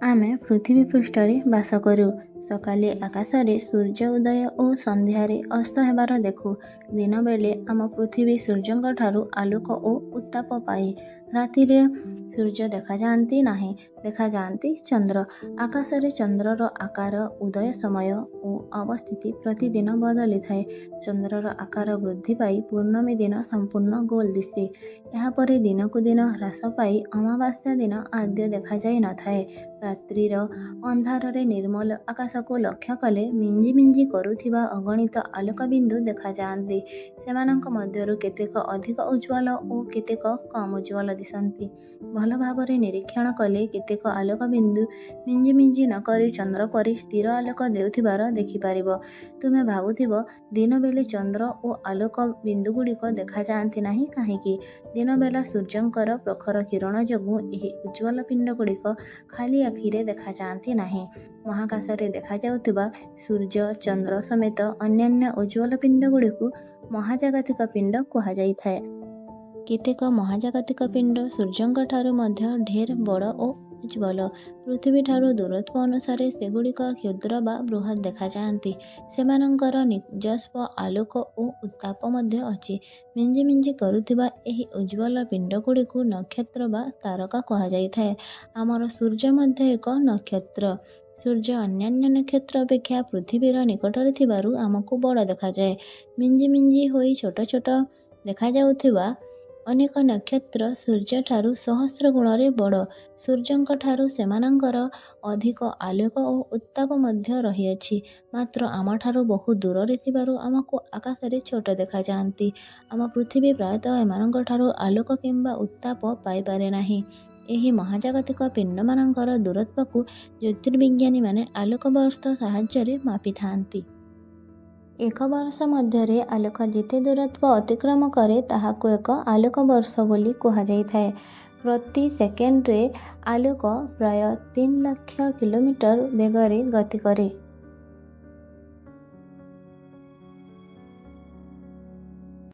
ଆମେ ପୃଥିବୀ ପୃଷ୍ଠରେ ବାସ କରୁ। ସକାଳେ ଆକାଶରେ ସୂର୍ଯ୍ୟ ଉଦୟ ଓ ସନ୍ଧ୍ୟାରେ ଅସ୍ତ ହେବାର ଦେଖୁ। ଦିନବେଳେ ଆମ ପୃଥିବୀ ସୂର୍ଯ୍ୟଙ୍କଠାରୁ ଆଲୋକ ଓ ଉତ୍ତାପ ପାଏ। ରାତିରେ ସୂର୍ଯ୍ୟ ଦେଖାଯାଆନ୍ତି ନାହିଁ, ଦେଖାଯାଆନ୍ତି ଚନ୍ଦ୍ର। ଆକାଶରେ ଚନ୍ଦ୍ରର ଆକାର, ଉଦୟ ସମୟ ଓ ଅବସ୍ଥିତି ପ୍ରତିଦିନ ବଦଳିଥାଏ। ଚନ୍ଦ୍ରର ଆକାର ବୃଦ୍ଧି ପାଇ ପୂର୍ଣ୍ଣମୀ ଦିନ ସମ୍ପୂର୍ଣ୍ଣ ଗୋଲ ଦିଶେ। ଏହାପରେ ଦିନକୁ ଦିନ ହ୍ରାସ ପାଇ ଅମାବାସ୍ୟା ଦିନ ଆଦୌ ଦେଖାଯାଇ ନ ଥାଏ। ରାତ୍ରିର ଅନ୍ଧାରରେ ନିର୍ମଳ ଆକାଶକୁ ଲକ୍ଷ୍ୟ କଲେ ମିଞ୍ଜି ମିଞ୍ଜି କରୁଥିବା ଅଗଣିତ ଆଲୋକ ବିନ୍ଦୁ ଦେଖାଯାଆନ୍ତି। ସେମାନଙ୍କ ମଧ୍ୟରୁ କେତେକ ଅଧିକ ଉଜ୍ଜ୍ୱଳ ଓ କେତେକ କମ୍ ଉଜ୍ଜ୍ୱଳ ଦିଶନ୍ତି। ଭଲ ଭାବରେ ନିରୀକ୍ଷଣ କଲେ କେତେକ ଆଲୋକ ବିନ୍ଦୁ ମିଞ୍ଜି ମିଞ୍ଜି ନ କରି ଚନ୍ଦ୍ର ପରି ସ୍ଥିର ଆଲୋକ ଦେଉଥିବାର ଦେଖିପାରିବ। ତୁମେ ଭାବୁଥିବ, ଦିନବେଳେ ଚନ୍ଦ୍ର ଓ ଆଲୋକ ବିନ୍ଦୁଗୁଡ଼ିକ ଦେଖାଯାଆନ୍ତି ନାହିଁ କାହିଁକି? ଦିନବେଳା ସୂର୍ଯ୍ୟଙ୍କର ପ୍ରଖର କିରଣ ଯୋଗୁଁ ଏହି ଉଜ୍ଜ୍ୱଳ ପିଣ୍ଡଗୁଡ଼ିକ ଖାଲି ଆଖିରେ ଦେଖାଯାଆନ୍ତି ନାହିଁ। ମହାକାଶରେ ଦେଖାଯାଉଥିବା ସୂର୍ଯ୍ୟ, ଚନ୍ଦ୍ର ସମେତ ଅନ୍ୟାନ୍ୟ ଉଜ୍ଜ୍ୱଳ ପିଣ୍ଡଗୁଡ଼ିକୁ ମହାଜାଗତିକ ପିଣ୍ଡ କୁହାଯାଇଥାଏ। କେତେକ ମହାଜାଗତିକ ପିଣ୍ଡ ସୂର୍ଯ୍ୟଙ୍କଠାରୁ ମଧ୍ୟ ଢେର ବଡ଼ ଓ ଉଜ୍ଜ୍ୱଳ। ପୃଥିବୀଠାରୁ ଦୂରତ୍ୱ ଅନୁସାରେ ସେଗୁଡ଼ିକ କ୍ଷୁଦ୍ର ବା ବୃହତ୍ ଦେଖାଯାଆନ୍ତି। ସେମାନଙ୍କର ନିଜସ୍ୱ ଆଲୋକ ଓ ଉତ୍ତାପ ମଧ୍ୟ ଅଛି। ମିଞ୍ଜି ମିଞ୍ଜି କରୁଥିବା ଏହି ଉଜ୍ଜ୍ୱଳ ପିଣ୍ଡଗୁଡ଼ିକୁ ନକ୍ଷତ୍ର ବା ତାରକା କୁହାଯାଇଥାଏ। ଆମର ସୂର୍ଯ୍ୟ ମଧ୍ୟ ଏକ ନକ୍ଷତ୍ର। ସୂର୍ଯ୍ୟ ଅନ୍ୟାନ୍ୟ ନକ୍ଷତ୍ର ଅପେକ୍ଷା ପୃଥିବୀର ନିକଟରେ ଥିବାରୁ ଆମକୁ ବଡ଼ ଦେଖାଯାଏ। ମିଞ୍ଜି ମିଞ୍ଜି ହୋଇ ଛୋଟ ଛୋଟ ଦେଖାଯାଉଥିବା ଅନେକ ନକ୍ଷତ୍ର ସୂର୍ଯ୍ୟଠାରୁ ସହସ୍ର ଗୁଣରେ ବଡ଼। ସୂର୍ଯ୍ୟଙ୍କଠାରୁ ସେମାନଙ୍କର ଅଧିକ ଆଲୋକ ଓ ଉତ୍ତାପ ମଧ୍ୟ ରହିଅଛି। ମାତ୍ର ଆମଠାରୁ ବହୁ ଦୂରରେ ଥିବାରୁ ଆମକୁ ଆକାଶରେ ଛୋଟ ଦେଖାଯାଆନ୍ତି। ଆମ ପୃଥିବୀ ପ୍ରାୟତଃ ଏମାନଙ୍କଠାରୁ ଆଲୋକ କିମ୍ବା ଉତ୍ତାପ ପାଇପାରେ ନାହିଁ। ଏହି ମହାଜାଗତିକ ପିଣ୍ଡମାନଙ୍କର ଦୂରତ୍ୱକୁ ଜ୍ୟୋତିର୍ବିଜ୍ଞାନୀମାନେ ଆଲୋକବର୍ଷ ସାହାଯ୍ୟରେ ମାପିଥାନ୍ତି। ଏକ ବର୍ଷ ମଧ୍ୟରେ ଆଲୋକ ଯେତେ ଦୂରତ୍ୱ ଅତିକ୍ରମ କରେ, ତାହାକୁ ଏକ ଆଲୋକବର୍ଷ ବୋଲି କୁହାଯାଇଥାଏ। ପ୍ରତି ସେକେଣ୍ଡରେ ଆଲୋକ ପ୍ରାୟ 3 ଲକ୍ଷ କିଲୋମିଟର ବେଗରେ ଗତି କରେ।